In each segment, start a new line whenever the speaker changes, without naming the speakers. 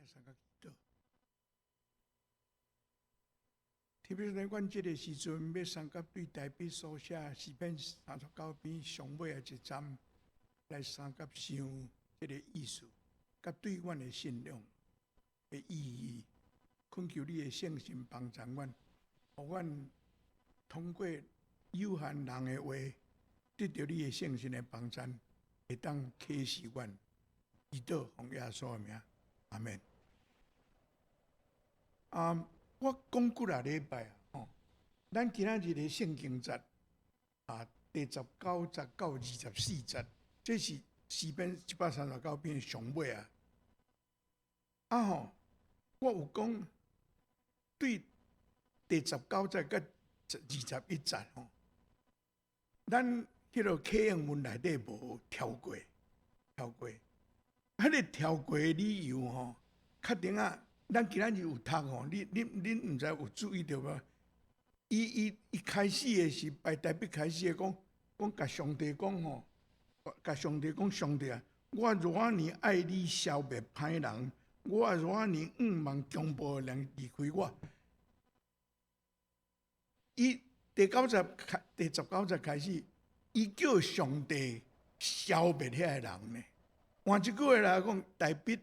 來相佮祈禱。特別是阮這个時陣欲相佮對大衛所寫詩篇三十九篇上尾的一節來相佮想這个意思，佮對阮的信仰的意義，懇求你的聖神幫助阮，予阮通過有限人的話，得著你的聖神的幫助，會當啟示阮。祈禱奉耶穌的名，阿門。啊，我講幾若禮拜啊，吼，咱今仔日的聖經節啊，第十九節到二十四節，這是詩篇一百三十九篇上尾啊。啊吼，我有講對第十九節佮二十一節吼，咱彼个啟應文內底無跳過，跳過。彼个跳過的理由吼，確定啊，咱今仔日有讀吼，你恁毋知有注意著無？伊一開始的是排大衛開始的講，講共上帝講吼，共上帝講上帝啊，我偌爾愛你消滅歹人，我偌爾向望強暴的人離開我。伊第九節開，第十九節開始，伊叫上帝消滅遐個人呢。換一句話來講，大衛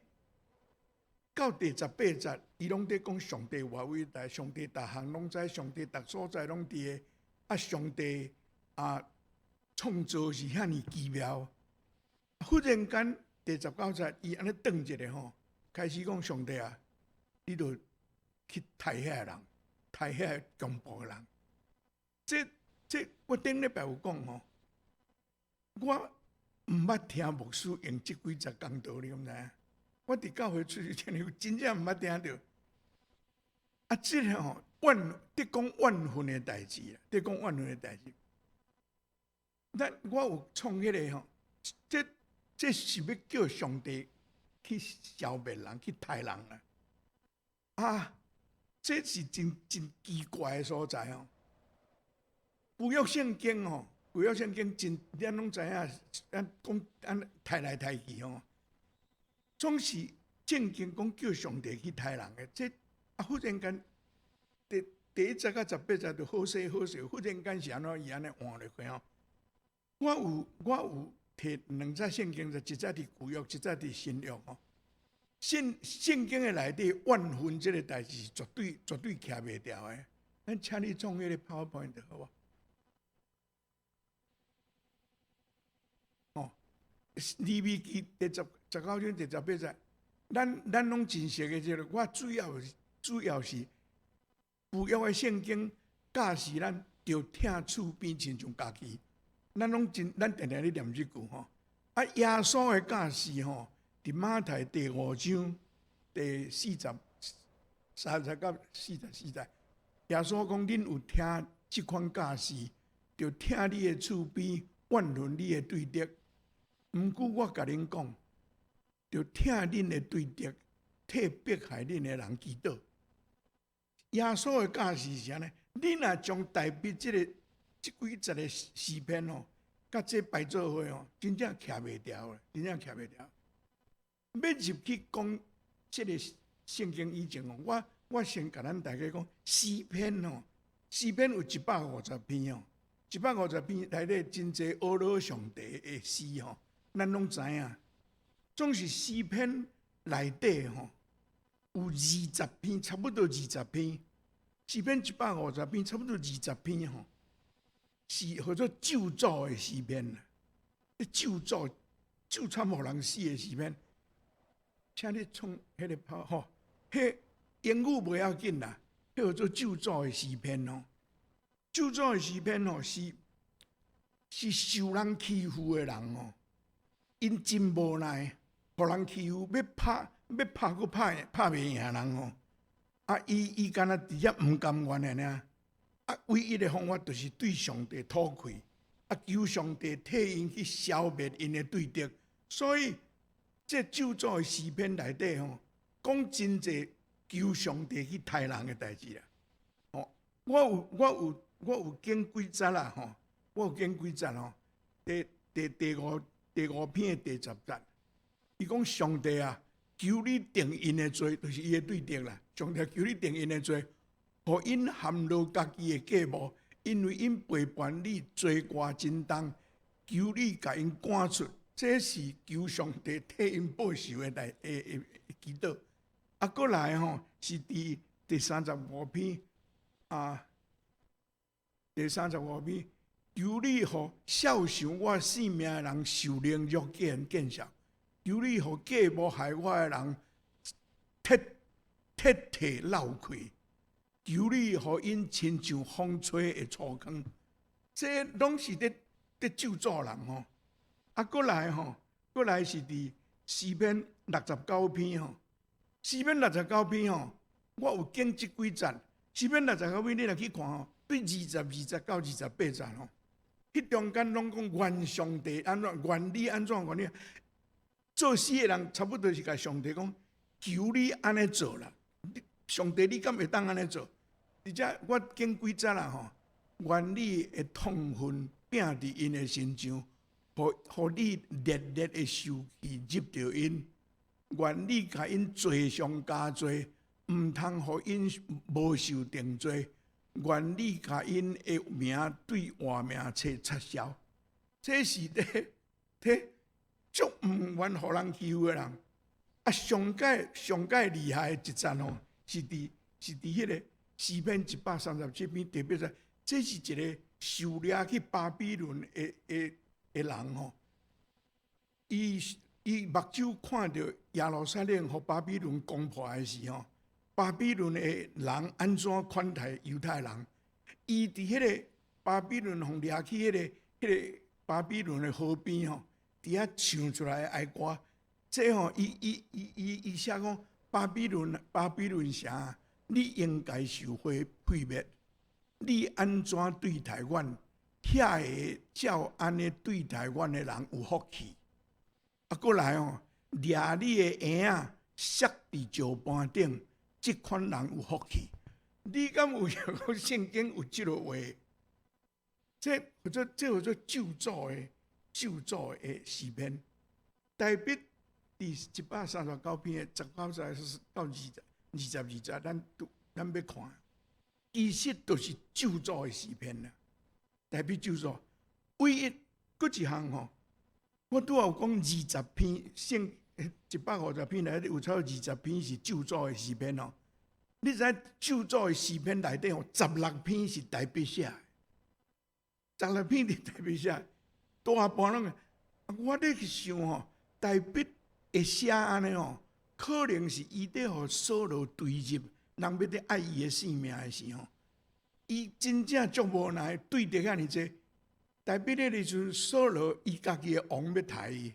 到第十八節，伊攏佇講上帝偌偉大，上帝逐項攏知，上帝逐所在攏佇个，啊，上帝啊創造是遐爾奇妙。忽然間第十九節，伊按呢轉一下吼，開始講上帝啊，你著去刣遐個人，刣遐個強暴的人。這我頂禮拜有講吼，我毋捌聽牧師用這幾節講道，你敢知影？我佇教會出去聽，真正毋捌聽著。啊，這个吼怨，佇講怨恨的代誌啦，佇講怨恨的代誌。咱我有創彼个吼，這是欲叫上帝去消滅人，去刣人啊！啊，這是真真奇怪的所在吼。舊約聖經吼，舊約聖經真，咱攏知影，咱講按刣來刣去吼，總是正經講叫上帝去刣人的。這啊，忽然間第一節佮十八節就好勢好勢，忽然間是按怎伊按呢換落去吼。我有提兩節聖經，就一節佇舊約，一節佇新約吼。聖經的內底怨恨這个代誌是絕對絕對徛袂牢的。咱請你創彼个 PowerPoint 好無？哦，利未記第十九章第十八節，咱攏真熟的這个，我主要是舊約的聖經教示咱著疼厝邊親像家己，咱攏真，咱定定咧念這句吼。啊，耶穌的教示吼，佇馬太第五章第43節到44節，耶穌講：恁有聽這款教示，著疼你的厝邊，怨恨你的對敵。毋過我共恁講，著疼恁的對敵，替迫害恁的人祈禱。耶穌的教示是按呢？你若將大衛這个這幾節的詩篇吼，佮這排做伙吼，真正徛袂牢的，真正徛袂牢。欲入去講這个聖經以前吼，我先共咱大家講詩篇吼，詩篇有一百五十篇吼，一百五十篇內底真濟呵咾上帝的詩吼，咱攏知影。總是詩篇內底吼，有二十篇，差不多二十篇。詩篇一百五十篇，差不多二十篇吼，是號做咒詛的詩篇啦。咒詛咒慘予人死的詩篇，請你創彼个拋吼，彼英語無要緊啦，彼號做咒詛的詩篇吼。咒詛的詩篇吼，是受人欺負的人吼，𪜶真無奈，予人欺負，欲拍欲拍，閣拍拍袂贏人吼。啊，伊敢若佇遐毋甘願的爾，啊，唯一的方法就是對上帝吐氣，啊，求上帝替𪜶去消滅𪜶的對敵。所以，這咒詛的詩篇內底吼，講真濟求上帝去刣人的代誌啦。吼，我有揀幾節啦吼，我有揀幾節吼。第五篇的第十節，伊講上帝啊，求你定𪜶的罪，就是伊的對敵啦。上帝求你定𪜶的罪，予𪜶陷落家己的計謀，因為𪜶背叛你，罪過真重。求你共𪜶趕出，這是求上帝替𪜶報仇的代的的祈禱。啊，閣來吼是佇第三十五篇啊，第三十五篇，求你予肖想我性命的人受凌辱，叫𪜶見笑。求你予計謀害我的人徹徹體落氣。求你予𪜶親像風吹的粗糠。這攏是佇咒詛人吼。啊，閣來吼，閣來是佇詩篇六十九篇吼。詩篇六十九篇吼，我有揀這幾節。詩篇六十九篇，你若去看吼，對22節到28節吼，彼中間攏講願上帝按怎，願你按怎，願你。作詩的人差不多是共上帝講，求你按呢做啦。上帝，你敢會當按呢做？而且我揀幾節啦吼，願你的痛恨摒佇𪜶的身上，予你烈烈的受氣入著𪜶。願你共𪜶罪上加罪，毋通予𪜶無受定罪。願你共𪜶的名對活名冊擦消。這是佇佇足毋願予人欺負的人。啊，上蓋上蓋厲害的一節吼，是佇彼個詩篇137篇特別在，這是一個受掠去巴比倫的人吼，伊目睭看著耶路撒冷予巴比倫攻破的時吼，巴比倫的人按怎款待猶太人？伊佇彼個巴比倫予掠去彼個巴比倫的河邊吼，佇遐唱出來的哀歌，這吼伊寫講巴比倫巴比倫城，你應該受毀滅，你按怎對待阮？遐個照按呢對待阮的人有福氣。啊，閣來哦，掠你的嬰仔，摔佇石盤頂，這款人有福氣。你敢有想過聖經有這個話？這叫做咒詛的詩篇。大衛佇139篇的19節到22節，咱欲看，其實都是咒詛的詩篇啦。大衛咒詛，唯一閣一項吼，我拄仔有講二十篇聖150篇內底有超過二十篇是咒詛的詩篇哦。你知咒詛的詩篇內底吼，十六篇是大衛寫的，十六篇是大衛寫，大半攏。我咧去想吼，大衛會寫按呢吼，可能是伊佇予掃羅追入，人欲佇愛伊的性命的時候，伊真正足無奈對敵遐爾濟。大衛彼個時陣，掃羅伊家己的王欲刣伊，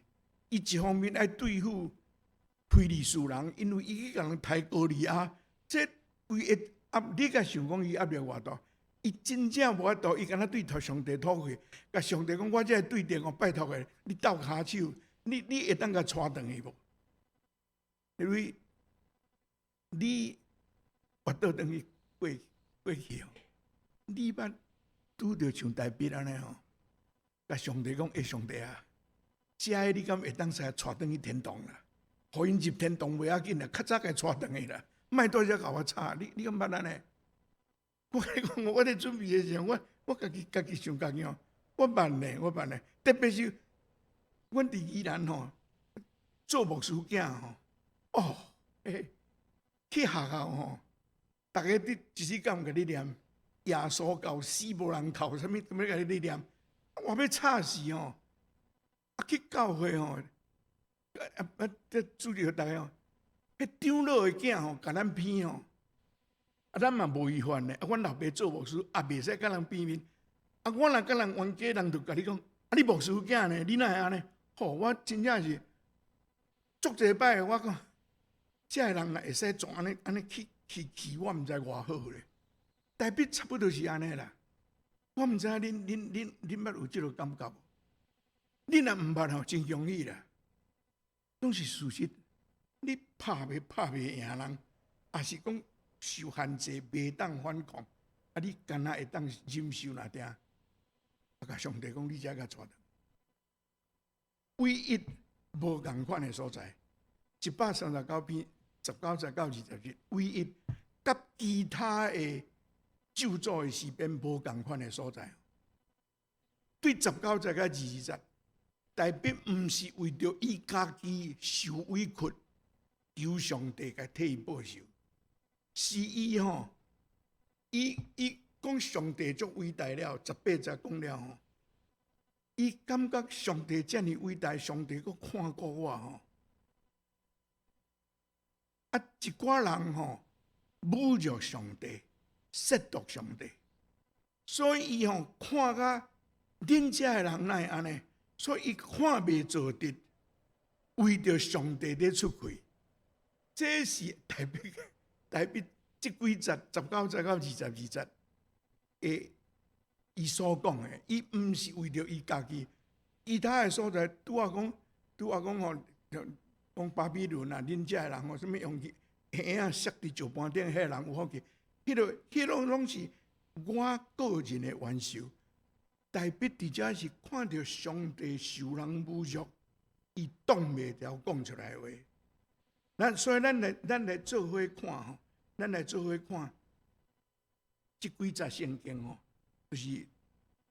伊一方面愛對付非利士人，因為伊去共人刣歌利亞，這規個壓，你敢想講伊壓力偌大？伊真正無法度，伊敢若對上帝討氣，共上帝講：我這個對敵，我拜託的，你鬥跤手，你會當共帶轉去無？因為你跋倒轉去過過去哦，你捌拄著像大衛按呢吼，共上帝講：欸，上帝啊，這个你敢會當使帶轉去天堂啦？予𪜶入天堂袂要緊啦，較早共帶轉去啦，莫佇遮共我吵。你敢捌按呢？我共你講，我咧準備的時陣，我家己想家己吼，我捌呢，我捌呢。特別是阮佇宜蘭吼，做牧師囝吼，哦，欸，去學校吼，逐家佇一時間共你念耶穌到死無人哭，啥物啥物共你念，我欲吵死吼！啊，去教會吼，啊啊，這注意逐家吼，彼長老的囝吼，共咱比吼。啊，咱嘛無違反咧。啊，阮老爸做牧師，也袂使共人變面。啊，我若共人冤家，人就共你講：啊，你牧師囝呢？你哪會按呢？吼，我真正是足濟擺，我講，這个人若會使怎按呢按呢去去去，我毋知偌好咧。大衛差不多是按呢啦。我毋知影恁捌有這個感覺無？恁若毋捌吼，真恭喜啦。攏是事實。你拍袂贏人，抑是講受限制，袂當反抗，啊！你敢若會當忍受若定？啊！共上帝講，你才共帶轉。唯一無仝款的所在， 139篇19節到20節，唯一佮其他的咒詛的詩篇無仝款的所在。對19節到20節，大衛毋是為著伊家己受委屈，求上帝共替伊報仇，是伊吼，伊講上帝足偉大了，18節講了吼，伊感覺上帝遮爾偉大，上帝閣看顧我吼。啊，一寡人吼侮辱上帝，褻瀆上帝，所以伊吼看甲恁遮的人哪會按呢？所以伊看袂做得，為著上帝咧出氣，這是大衛這幾節19節到22節的伊所講的，伊毋是為著伊家己，其他的所在拄仔講，拄仔講吼，講巴比倫啊，恁遮的人吼，啥物用耳仔摔佇石盤頂，彼个人有福氣，彼个攏是我個人的冤仇。大衛佇遮是看著上帝受人侮辱，伊擋袂牢講出來的話。咱所以咱來做伙看吼，咱來做伙看這幾節聖經吼，就是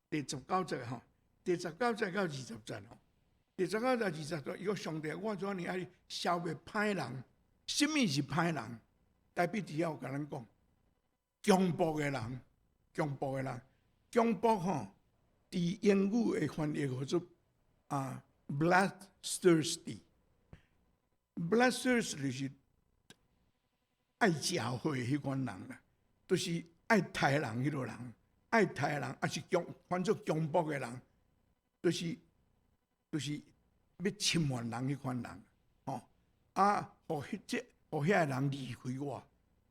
第十九節吼，第十九節到20節吼，第十九節二十節，伊講上帝，我怎爾愛消滅歹人？啥物是歹人？大衛佇遐有共咱講，強暴的人，強暴的人，強暴吼，佇英語的翻譯叫做啊，bloodthirsty。bloodthirsty 就是愛食血彼款人啦，就是愛刣人彼個人，愛刣人，抑是強，翻做強暴的人，就是欲侵犯人彼款人，吼啊，予彼這予遐個人離開我，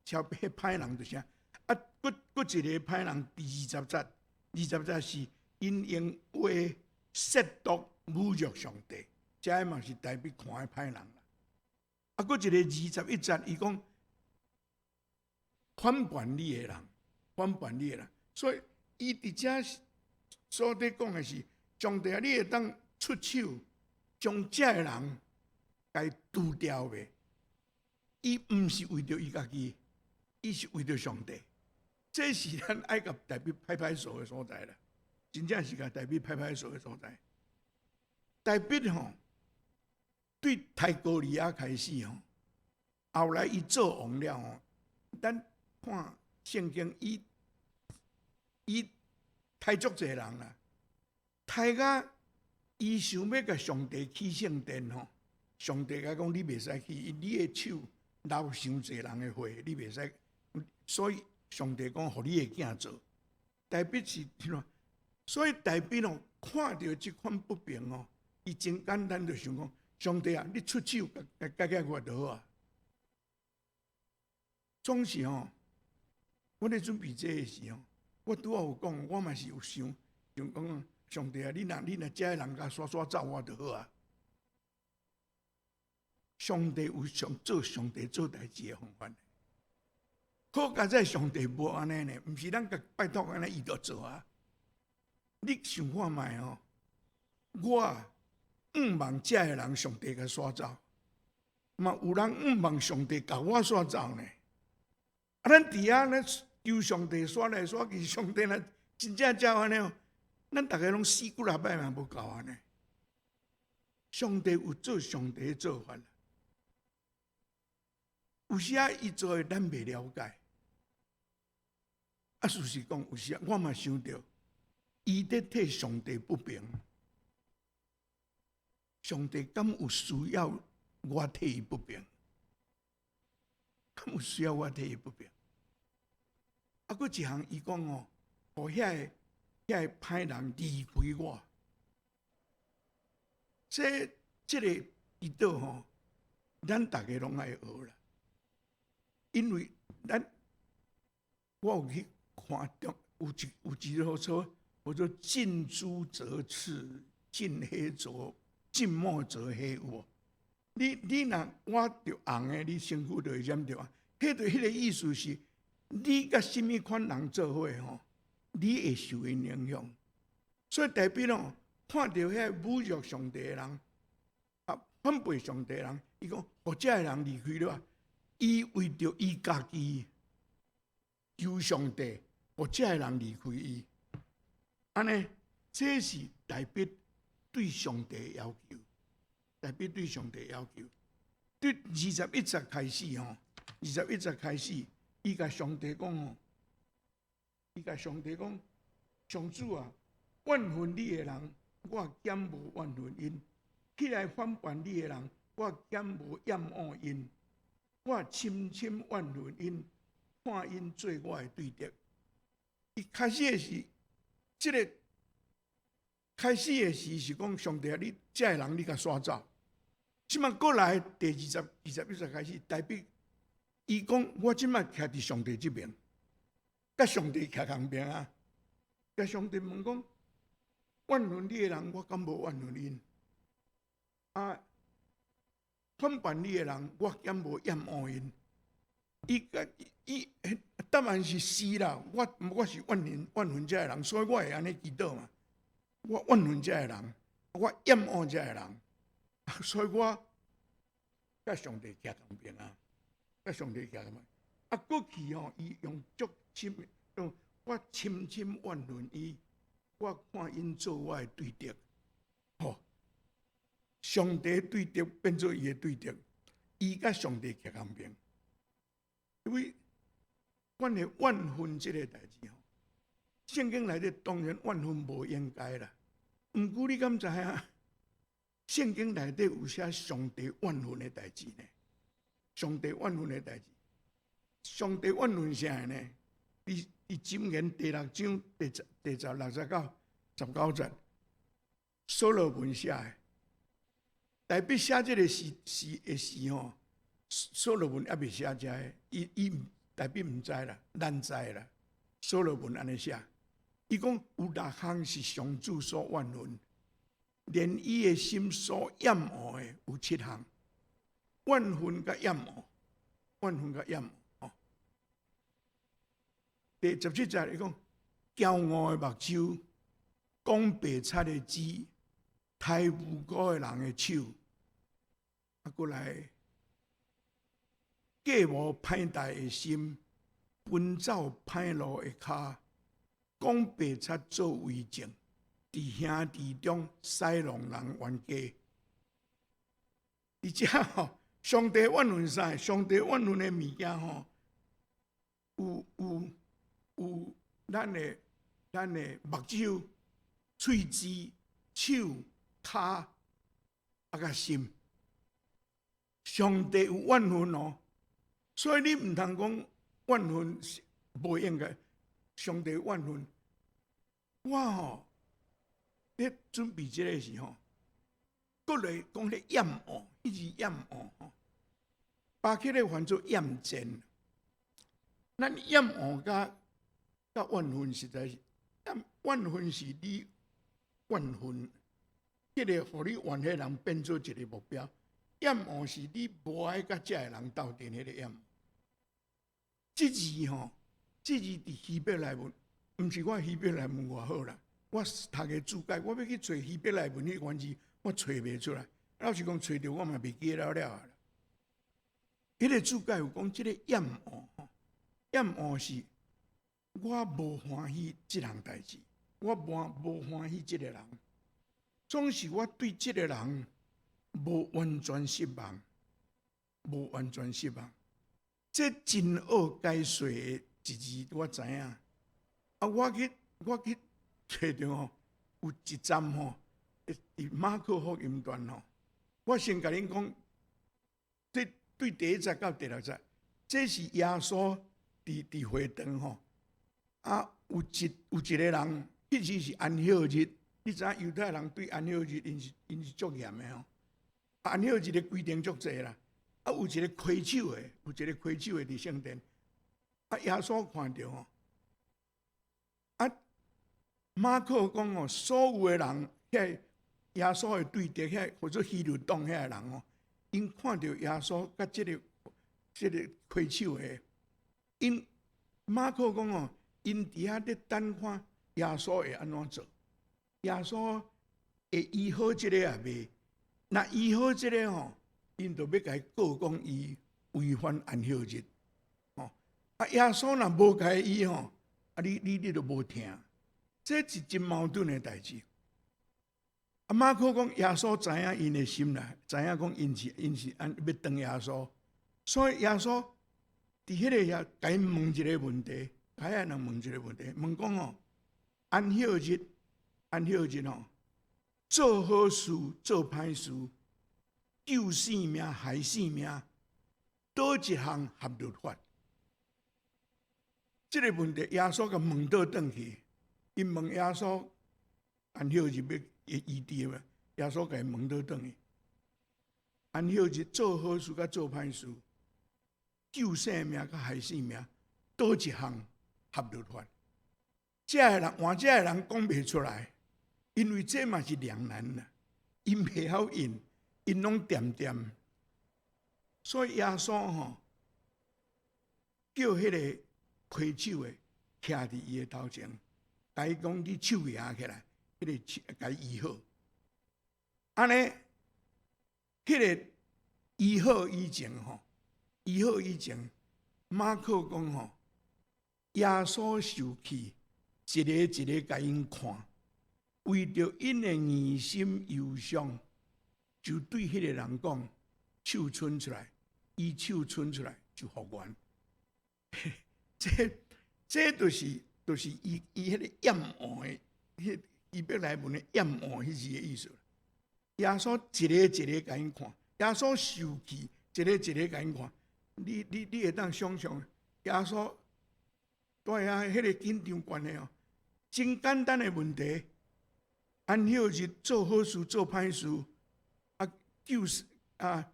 超彼歹人就是啊，閣閣一个歹人，第二十節，二十節是𪜶用話褻瀆侮辱上帝，這嘛是大衛看的歹人啦。啊，閣一个21節，伊講反叛你的人，反叛你的人，所以伊佇遮所咧講的是，上帝啊，你會當出手將這个人共除掉袂？伊毋是為著伊家己，伊是為著上帝。這是咱愛共大衛拍拍手的所在啦，真正是共大衛拍拍手的所在。大衛吼，對刣歌利亞開始吼，後來伊做王了吼，咱看聖經，伊刣足濟人啦，刣甲伊想欲共上帝起聖殿吼，上帝共伊講你袂使起，你的手流傷濟人的血，你袂使，所以上帝講予你的囝做。大衛是怎？所以大衛哦，看著這款不平哦，伊真簡單就想講：上帝啊，你出手共解決我就好啊。總是吼，我咧準備這个時候，我拄仔有講，我嘛是有想，想講上帝啊，你若這个人共煞煞走我就好啊。上帝有上做上帝做代誌的方法。好佳哉上帝無按呢呢，毋是咱共拜託按呢，伊就做啊。你想看覓吼？我向望這个人上帝共煞走，嘛有人向望上帝共我煞走呢。啊，咱佇遐咧求上帝煞來煞去，上帝若真正照按呢哦，咱逐个攏死幾若擺嘛無夠按呢。上帝有做上帝的做法，有時仔伊做的咱袂了解。啊，事實講，有時我嘛想著，伊咧替上帝不平，上帝敢有需要我替伊不平？敢有需要我替伊不平？啊，閣一項，伊講哦，予遐個歹人離開我。這個祈禱吼，咱逐个攏愛學啦，因為咱我有去看著有一個說，叫做近朱者赤，近黑則近墨者黑有無？你若倚著紅的，你身軀就會染著啊。彼個意思是，你佮啥物款人做伙吼，你會受𪜶影響。所以大衛哦，看著遐侮辱上帝的人，啊，反背上帝人，伊講，予這个人離開了，伊為著伊家己求上帝，予這个人離開伊。按呢，這是大衛對上帝的要求，大衛對上帝要求。對二十一節開始吼，二十一節開始，伊共上帝講吼，伊共上帝講，上主啊，怨恨你的人，我敢無怨恨𪜶；起來反叛你的人，我敢無厭惡𪜶？我深深怨恨𪜶，看𪜶做我的對敵。伊開始的是，這个開始的時是講上帝啊，你這个人你共徙走。這馬過來第21節開始，大衛伊講我這馬徛佇上帝這邊，佮上帝徛仝邊啊。佮上帝問講，怨恨你的人，我敢無怨恨𪜶？啊，反叛你的人，我敢無厭惡𪜶？伊佮伊答案是是啦，我是怨恨這个人，所以我會按呢祈禱嘛。我怨恨這个人，我厭惡這个人，所以我佮上帝徛仝邊啊，佮上帝徛仝邊。啊，過去吼，伊用足深，用我深深怨恨伊，我看𪜶做我的對敵，吼，上帝對敵變做伊的對敵，伊佮上帝徛仝邊。因為關於怨恨這个代誌吼，聖經內底當然怨恨無應該啦。毋過你敢知影？聖經內底有寫上帝怨恨的代誌呢？上帝怨恨的代誌，上帝怨恨啥呢？佇箴言第六章第十六節到19節，所羅門寫的。大衛寫這个詩的時吼，所羅門猶未寫這个，伊大衛毋知啦，咱知啦。所羅門按呢寫，伊講有六項是上主所怨恨，連伊的心所厭惡的有七項，怨恨佮厭惡，怨恨佮厭惡。哦，第17節伊講，驕傲的目睭，講白賊的舌，刣無辜的人的手，啊，閣來計謀歹代的心，奔走歹路的跤，講白賊做為證，佇兄弟中使弄人冤家。而且吼，上帝怨恨啥？上帝怨恨的物件吼，有咱的目睭、喙舌、手、跤，啊，佮心。上帝有怨恨哦，所以你毋通講怨恨是無應該。上帝怨恨，我吼咧準備這个時吼，閣來講咧厭惡，彼字厭惡吼，巴克咧翻做厭憎。咱厭惡佮怨恨實在是，怨恨是你怨恨，彼个予你怨彼人變做一个目標。厭惡是你無愛佮這个人鬥陣，彼個厭惡。這字吼，這字佇希伯來文，毋是我希伯來文偌好啦。我讀个注解，我欲去揣希伯來文彼原字，我揣袂出來。老實講，揣著我嘛袂記了了啊。彼个注解有講，這个厭惡吼，厭惡是我無歡喜這項代誌，我無歡喜這个人，總是我對這个人無完全失望，無完全失望。這真惡解說的一字，我知影。啊，我去揣著吼，有一站吼，佇馬可福音段吼，我先共恁講，這對第一節到第六節，這是耶穌佇會堂吼，啊，有一个人，彼時是安息日，你知影猶太人對安息日，𪜶是足嚴的吼。安息日的規定足濟啦，啊，有一個虧手的佇聖殿，啊，耶穌看著吼，啊，馬可講哦，所有的人，遐耶穌的對敵，遐或者希律黨遐个人哦，𪜶看著耶穌佮這個虧手的，𪜶馬可講哦，𪜶佇遐咧等看耶穌會按怎做，耶穌會醫好這个抑未？若醫好這个吼，𪜶就欲共伊告講伊違反安息日，吼。啊，耶穌若無共伊醫吼，啊你就無疼，這是真矛盾的代誌。啊，馬可講耶穌知影𪜶的心啦，知影講𪜶是按欲斷耶穌，所以耶穌佇彼個遐共𪜶問一个問題，共遐人問一个問題，問講吼，安息日，安息日吼，做好事做歹事，救性命害性命，佗一項合律法？這个問題耶穌共問倒轉去，𪜶問耶穌安息日欲醫治嘛？耶穌共伊問倒轉去，安息日做好事佮做歹事，救性命佮害性命，佗一項合律法？遮个人換遮个人講袂出來，因為這嘛是兩難啦，𪜶袂曉應，𪜶攏恬恬，所以耶穌吼叫彼个虧手的徛佇伊的頭前，共伊講你手舉起來，彼个手共伊醫好。按呢，彼个醫好以前吼，醫好以前，馬可講吼，耶穌受氣，一个一个共𪜶看，為著𪜶的硬心憂傷，就對彼個人講：手伸出來，伊手伸出來就復原。這就是伊彼个厭惡的，彼希伯來文的厭惡彼字的意思。耶穌一个一个共𪜶看，耶穌受氣，一个一個共𪜶看。你會當想像，耶穌對啊，彼個緊張關係哦，真簡單的問題，安息日做好事做歹事，啊救啊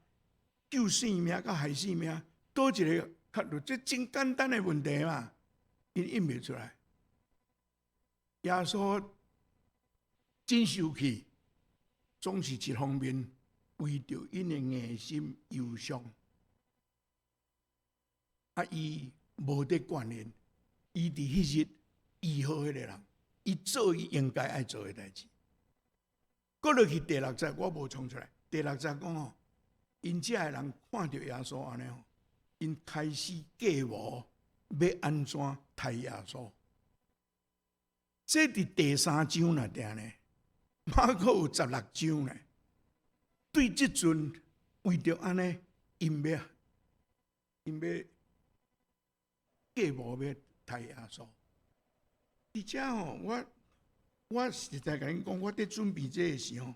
救性命佮害性命，佗一个較著？這真簡單的問題嘛，𪜶應袂出來。耶穌真受氣，總是一方面為著𪜶的硬心憂傷，啊，伊無佇管𪜶，伊佇彼日醫好彼个人，伊做伊應該愛做的代誌。閣落去第六節，我無創出來。第六節講吼，𪜶遮的人看著耶穌按呢吼，𪜶開始計謀欲按怎刣耶穌。這佇第三章內定呢，馬可有16章呢。對這陣為著按呢，𪜶欲計謀欲刣耶穌。而且吼，我實在共恁講，我佇準備這个時候，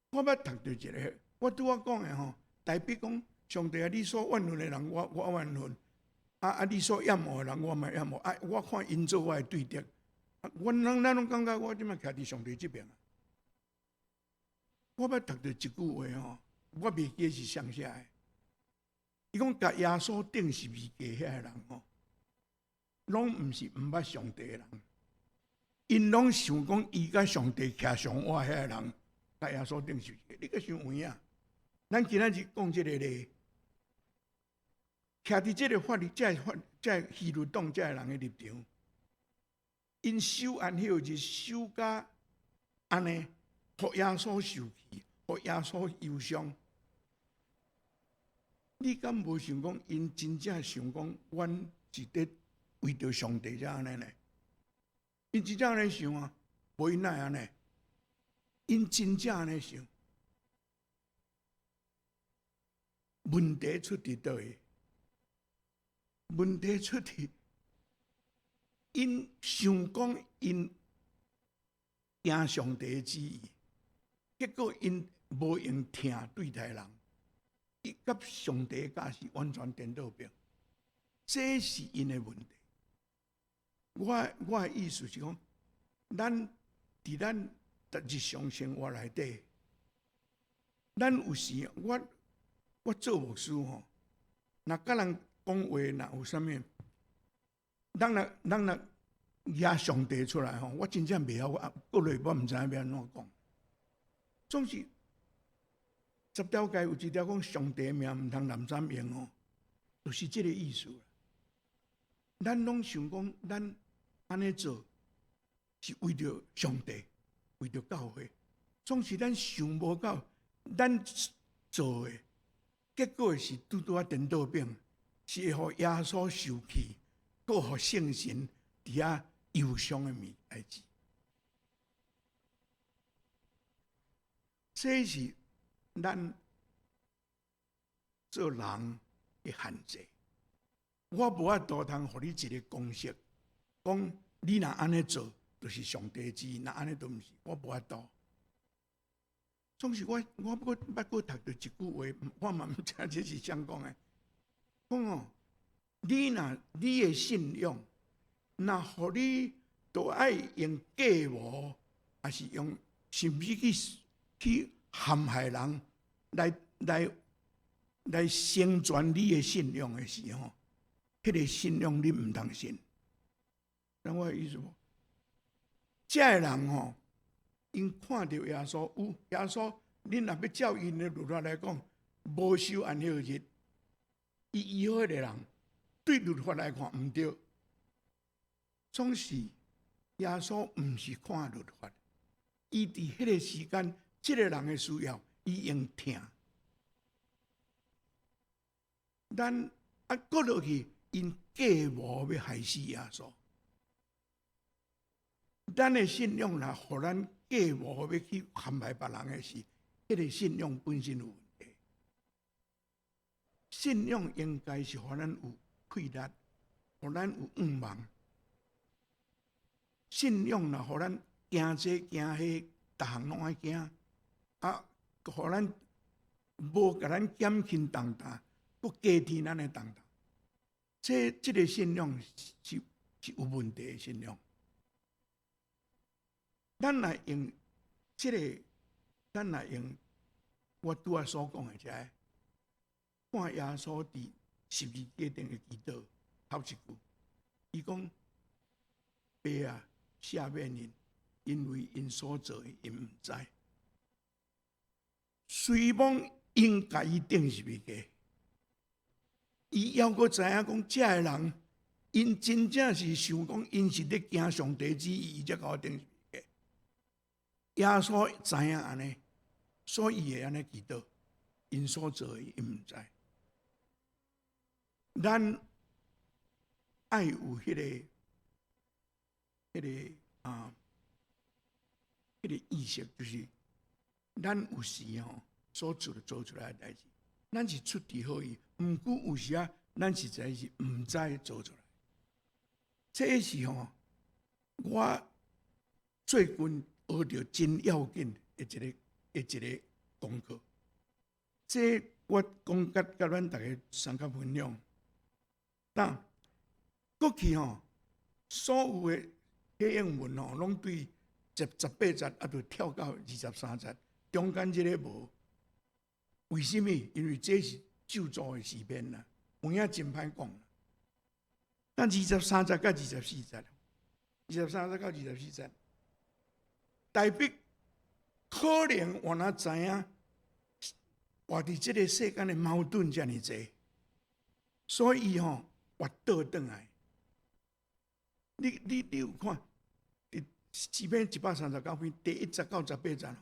我捌讀著一个，我拄仔講的吼，代表講上帝啊，你所怨恨的人，我怨恨；啊啊，你所厭惡的人，我嘛厭惡。啊，我看𪜶做我的對敵，啊，阮攏咱攏感覺我這擺徛佇上帝這邊啊。我捌讀著一句話吼，我袂記是誰寫的。伊講共耶穌釘十字架遐个人吼，攏毋是毋捌上帝的人，𪜶攏想講伊佮上帝徛上倚遐个人，共耶穌釘十字架，你閣傷有影？咱今仔日講這个例，徛佇這个法律、這个法、這个希律黨這个人的立場，𪜶守安息日守甲按呢，予耶穌受氣，予耶穌憂傷。你敢無想講，𪜶真正想講，阮是佇為著上帝才按呢呢？𪜶真正按呢想啊？無𪜶哪會按呢？𪜶真正按呢想。問題出佇佗位？問題出佇𪜶想講𪜶行上帝的旨意，結果𪜶無用疼對待人，伊佮上帝的教示完全顛倒變，這是𪜶的問題。我的意思是講，咱佇咱日常生活內底，咱有時我做牧師吼，若佮人講話，若有啥物，人若舉上帝出來吼，我真正袂曉，我過落我毋知影欲按怎講。總是十條誡有一條講上帝名毋通濫濫用吼，就是這个意思。咱攏想講，咱按呢做是為著上帝，為著教會，總是咱想無到，咱做的結果是拄拄仔顛倒反，是會予耶穌受氣，閣予聖神佇遐憂傷的物代誌。這是咱做人的限制。我無法度通予你一個公式，講你若按呢做，就是上帝旨意；若按呢都毋是，我無法度。總是我閣捌閣讀著一句話，我嘛毋知這是啥講的。講哦，你若你的信仰，若予你都愛用計謀，抑是用甚至去陷害人來成全你的信仰的時候，彼個信仰你毋通信。知我的意思無？這个人吼，𪜶看著耶穌有耶穌，恁若欲照𪜶的律法來講，無守安息日，伊醫好彼个人，對律法來看毋對。總是耶穌毋是看律法，伊佇彼個時間，這个人的需要，伊用疼。咱啊，閣落去，𪜶計謀欲害死耶穌。咱的信仰若予咱計謀欲去陷害別人的時，彼個信仰本身有問題。信仰應該是予咱有氣力，予咱有向望。信仰若予咱驚這驚彼，逐項攏愛驚，啊，予咱無共咱減輕重擔，閣加添咱的重擔。這個信仰是有問題的信仰。咱若用這個，咱若用我拄仔所講的這个，看耶穌佇十字架頂的祈禱，頭一句，伊講：爸啊，赦免𪜶，因為𪜶所做的，𪜶毋知。雖罔𪜶共伊釘十字架，伊猶閣知影講，這个人，𪜶真正是想講，𪜶是咧行上帝旨意，伊才共我釘十字架。耶穌知影按呢，所以會按呢祈禱，𪜶所做的，𪜶毋知。咱愛有彼個意識，就是咱有時吼所做出來的代誌，咱是出佇好意，毋過有時啊，咱實在是毋知做出來。這是吼，我最近學著真要緊的一個功課。這我講共咱逐家相佮分享。但過去吼，所有的啟應文吼，攏對18節啊，就跳到23節，中間這个無。為啥物？因為這是咒詛的詩篇啦，有影真歹講。但二十三節到二十四節，23節到24節，大衛可能原來知影活佇這个世間的矛盾遮爾濟，所以吼活倒轉來。你有看？佇詩篇139篇第1節到18節，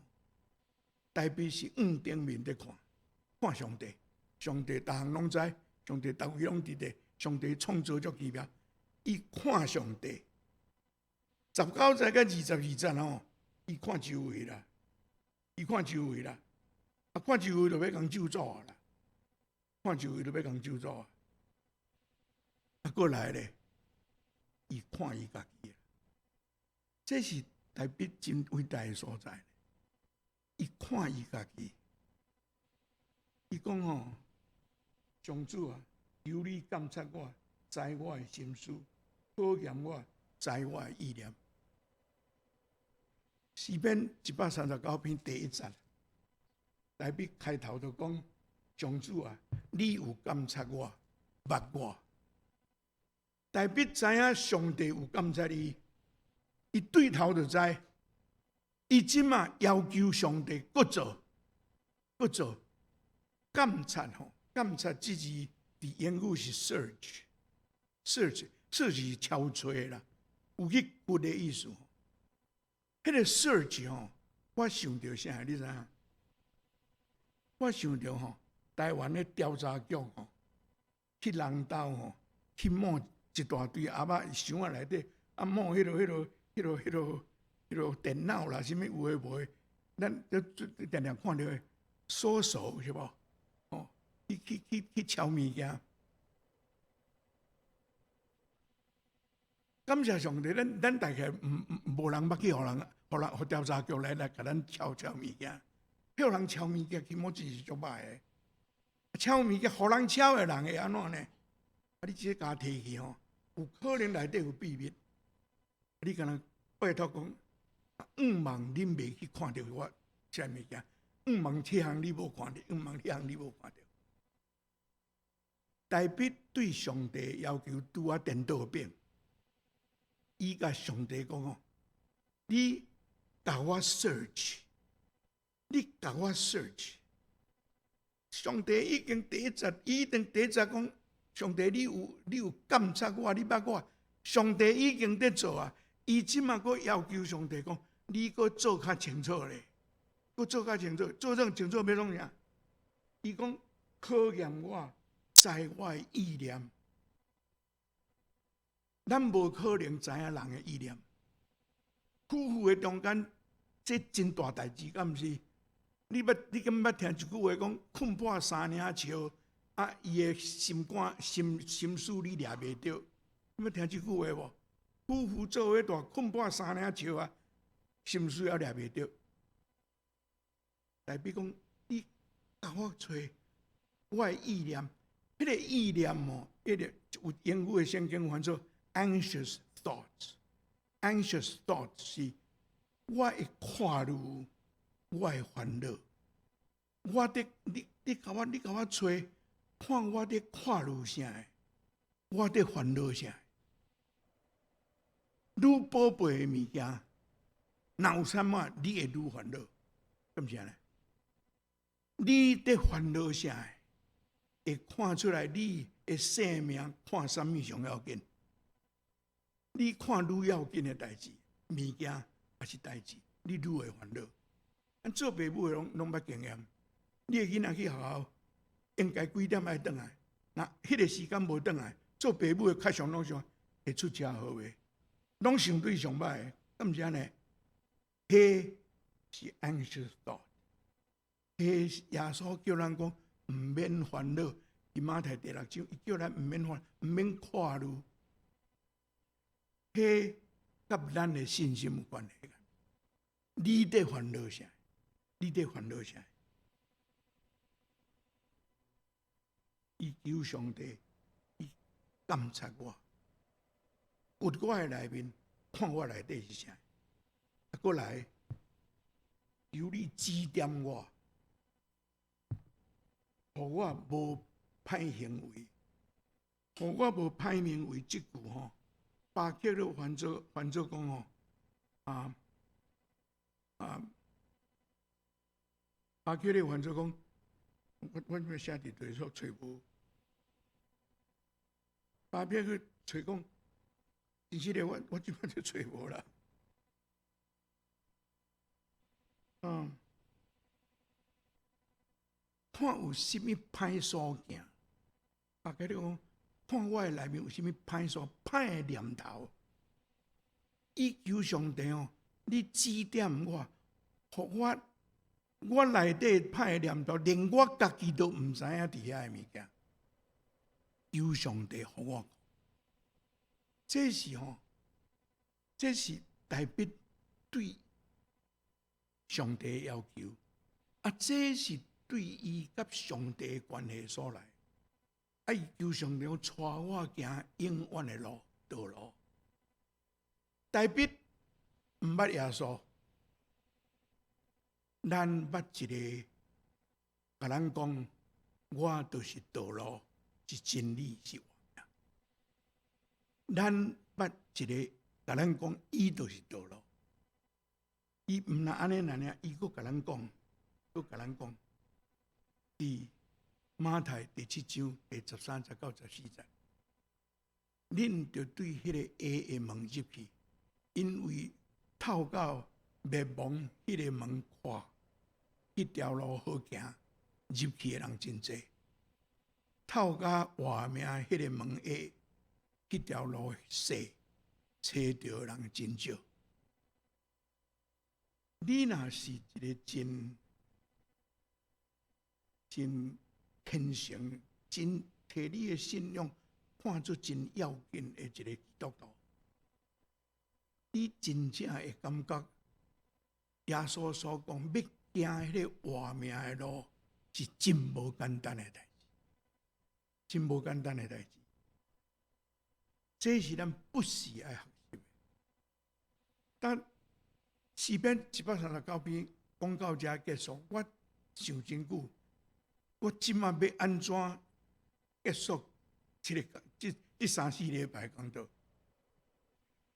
大衛是向頂面佇看，看上帝，上帝逐項攏知，上帝逐位攏佇咧，上帝創造足奇妙，伊看上帝。19節到22節吼，伊看周圍啦，伊看周圍啦，啊看周圍就欲共咒詛啊啦，看周圍就欲共咒詛啊，啊過來咧，伊看伊家己，這是大衛真偉大的所在。伊看伊家己，伊講吼，上主啊，求你監察我，知我的心思，考驗我，知我的意念。詩篇139篇第一節，大衛開頭就講：上主啊，你有監察我，捌我。大衛知影上帝有監察伊，伊對頭就知。伊這馬要求上帝閣做，閣做監察吼，監察這字佇英語是 search，search，search 是敲揣啦，有去掘的意思。彼個 search 吼，我想著啥？你知影？我想著吼，台灣的調查局吼，去人兜吼，去摸一大堆盒仔箱仔內底，啊摸彼個電腦啦，啥物有的無的，咱都定定看著的搜索是無？吼，去抄物件。感謝上帝，咱大概毋無人捌去予人、予人、予調查局來共咱抄物件。予人抄物件，起碼真是足歹的。抄物件，予人抄的人會按怎呢？啊，你這共提去吼，有可能內底有秘密。你敢若拜託講，向望恁袂去看著我這物件，向望這項你無看著，向望彼項你無看著。大衛對上帝要求拄仔顛倒變。伊共上帝講哦，你共我 search，你共我 search。上帝已經第一節，已經第一節講，上帝你有監察我，你捌我。上帝已經佇做啊，伊這馬閣要求上帝講，你閣做較清楚咧，閣做較清楚，做這清楚欲創啥？伊講考驗我，知我的意念。咱無可能知影人的意念。夫婦的中間，這真大代誌，敢毋是？你敢捌聽一句話講，睏破三領笑，啊，伊的心肝心思你掠袂著。你捌聽這句話無？夫婦做伙蹛，睏破三領笑啊，心思也掠袂著。代表講，你共我揣我的意念，彼個意念哦，彼個有英語的聖經翻做 anxious thoughts，anxious thoughts 是我會看慮，我的煩惱。我佇你共我揣，看我佇看慮啥？我佇煩惱啥？愈寶貝的物件，若有啥物，你會愈煩惱，敢毋是按呢？你佇煩惱啥？會看出來你的生命看啥物上要緊？你看愈要緊的代誌，物件抑是代誌，你愈會煩惱。咱做爸母的攏捌經驗，你的囡仔去學校，應該幾點愛轉來？若彼個時間無轉來，做爸母的較常攏想會出車禍袂？攏想對上歹的，敢毋是按呢？彼是 anxious thought，彼耶穌叫咱講毋免煩惱。佇馬太第六章，伊叫咱毋免煩，毋免看慮。彼佮咱的信心有關係。你佇煩惱啥？你佇煩惱啥？伊求上帝，伊監察我，掘我的內面，看我內底是啥？啊，閣來，求你指點我，予我無歹行為，予我無歹行為。這句吼，巴克咧翻做講吼，巴克咧翻做講，我欲寫佇佗所揣無。巴克去揣講，其實咧，我這擺就揣無啦。看有啥物歹所行，巴克咧講，看我的內面有啥物歹所歹的念頭。伊求上帝哦，你指點我，予我內底歹的念頭，連我家己都毋知影佇遐的物件。求上帝予我，這是吼，這是代表對上帝的要求，啊，這是對伊佮上帝的關係所來。啊，伊求上帝帶我行永遠的路道路。大衛毋捌耶穌，咱捌一個，共咱講，我就是道路，是真理，是活命。咱捌一個，共咱講，伊就是道路。伊毋但按呢爾，伊閣共咱講，閣共咱講，佇馬太第七章第13節到14節，恁著對彼個下的門入去，因為透到滅亡彼个門闊，彼條路好行，入去的人真濟；透較活命彼个門狹，彼條路細，揣著的人真少。你若是一个真真虔誠、真提你的信仰看做真要緊的一個基督徒，你真正會感覺耶穌所講欲行彼個活命的路是真無簡單的代誌，真無簡單的代誌。這是咱不時愛學習的。但詩篇139篇講到遮結束，我想真久，我這馬欲按怎結束這個這這三四禮拜講道？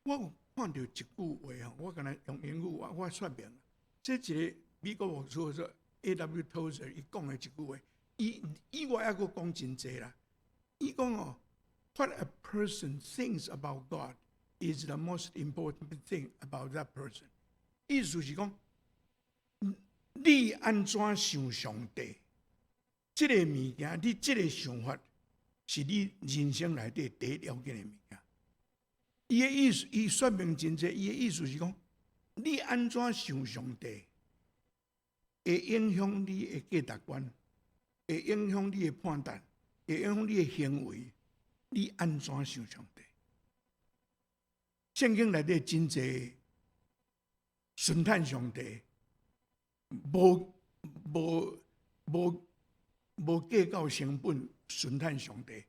我有看著一句話吼，我敢若用英語我說明。這一個美國牧師說 A.W. Tozer 伊講的一句話，伊以外猶閣講真濟啦。伊講哦，What a person thinks about God is the most important thing about that person。意思是講，你按怎想上帝？這个物件，你這个想法，是你人生內底第一要緊的物件。伊的意思，伊說明真濟。伊的意思是講，你按怎想上帝，會影響你的價值觀，會影響你的判斷，會影響你的行為。你按怎想上帝？聖經內底真濟順嘆上帝，無無無無計較成本，順嘆上帝，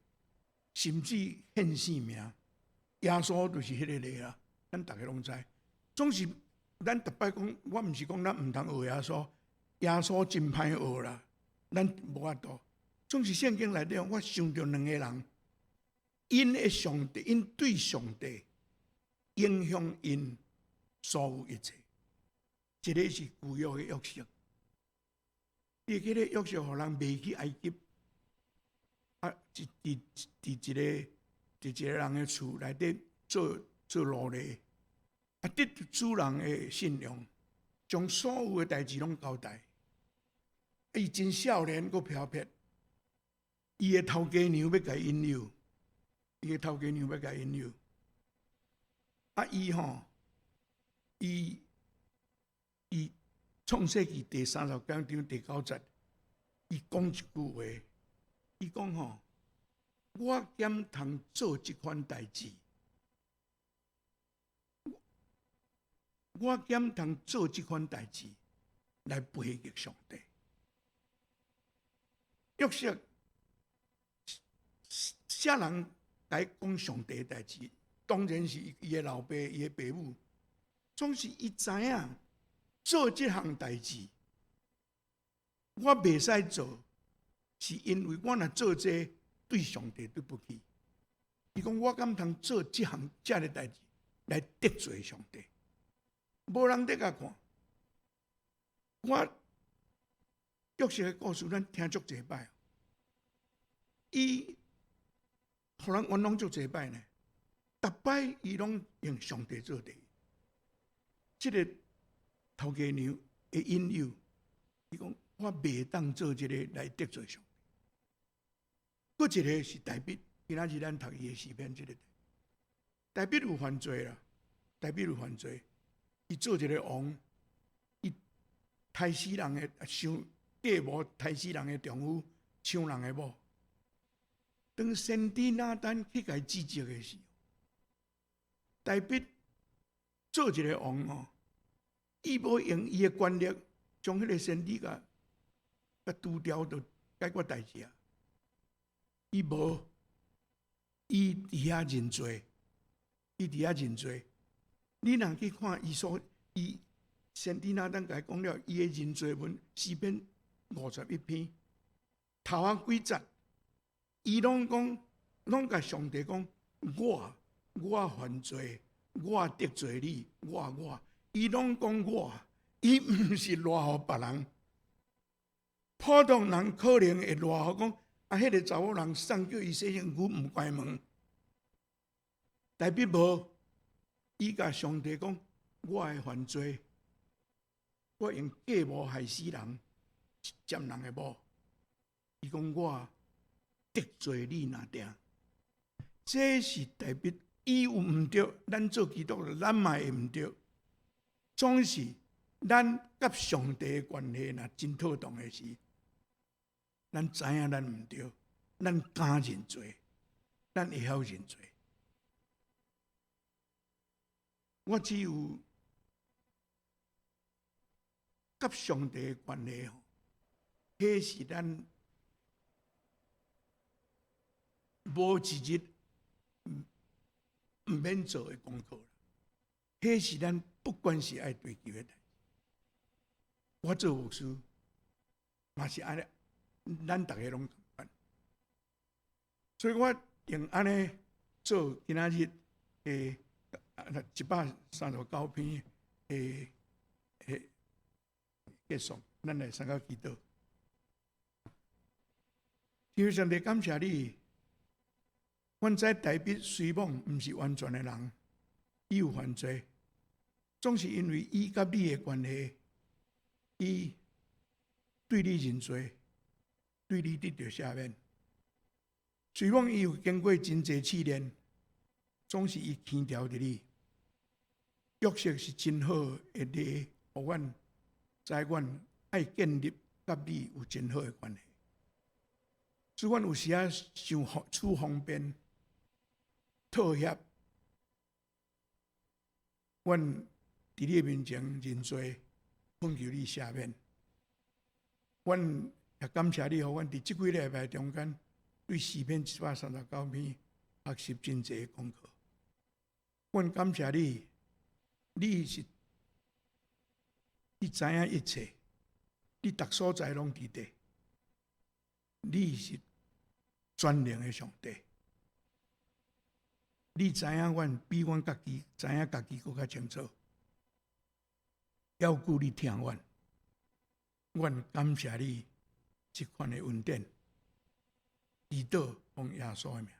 甚至獻性命。耶穌就是彼个例啊，咱逐家攏知。總是咱逐擺講，我毋是講咱毋通學耶穌，耶穌真歹學啦，咱無法度。總是聖經內底，我想著兩個人，𪜶的上帝，𪜶對上帝影響𪜶所有一切。一个是舊約的約瑟，你記得約瑟予人賣去埃及，啊，佇一個人的厝內底做奴隸，啊，得主人的信用，將所有的代誌攏交代。伊真少年，閣飄撇，伊的頭家娘欲共伊引誘，伊的頭家娘欲共伊引誘。啊，伊吼，伊創世記第39章第九節，伊講一句話，伊講吼，我敢通做這款代誌？我敢通做這款代誌來背逆上帝？約瑟，啥人來講上帝的代誌？當然是伊的老爸、伊的爸母。總是伊知影做這項代誌，我袂使做，是因為我若做這個，對上帝對不起。伊講我敢通做這項這个代誌來得罪上帝？無人佇共看。我約瑟的故事，咱聽足濟擺。伊予人冤枉足濟擺呢？逐擺伊攏用上帝做第一。這个頭家娘的引誘，伊講我袂當做這个來得罪上帝。閣一个是大衛，今仔日咱讀伊的詩篇，這个大衛有犯罪啦，大衛有犯罪，伊做一个王，伊刣死人的，想計謀刣死人的丈夫，搶人的某。當先知拿單去共伊指責的時候，大衛做一个王哦，伊無用伊的權力將彼个先知共除掉，就解決代誌啊。伊無，伊佇遐認罪，伊佇遐認罪。你若去看伊所，伊先知拿單共伊講了，伊的認罪文詩篇51篇，頭仔幾節，伊攏講，攏共上帝講，我犯罪，我得罪你，我，伊攏講我，伊毋是賴予別人。普通人可能會賴予講，啊，彼个查某人送叫伊洗身軀，毋關門。大衛無，伊共上帝講，我的犯罪，我用計謀害死人，占人的某。伊講我得罪你若定，這是代表伊有毋對，咱做基督徒，咱嘛會毋對。總是咱佮上帝的關係若真妥當的時，咱知影咱毋對，咱敢認罪，咱會曉認罪。我只有佮上帝的關係吼，彼是咱無一日毋免做的功課。彼是咱不管是愛追求的代誌。我做牧師嘛是按呢，咱逐个攏仝款。所以我用按呢做今仔日的139篇的結束，咱來三個祈禱。天父上帝，感謝你，阮知大衛雖罔毋是完全的人，伊有犯罪，總是因為伊佮你的關係，伊對你認罪，對你得著赦免。雖罔伊有經過真濟試煉，總是伊牽牢佇你。約瑟是真好的例，予阮知阮愛建立佮你有真好的關係。所以阮有時仔傷處方便妥協，阮佇你的面前認罪，懇求你赦免。阮也感謝你，予阮佇這幾禮拜中間，對詩篇139篇學習真濟的功課。阮感謝你，你是你知影一切，你逐所在攏佇咧，你是全能的上帝，你知影阮比阮家己知影家己閣較清楚，猶閣你疼阮，阮感謝你這款的恩典，祈禱奉耶穌的名。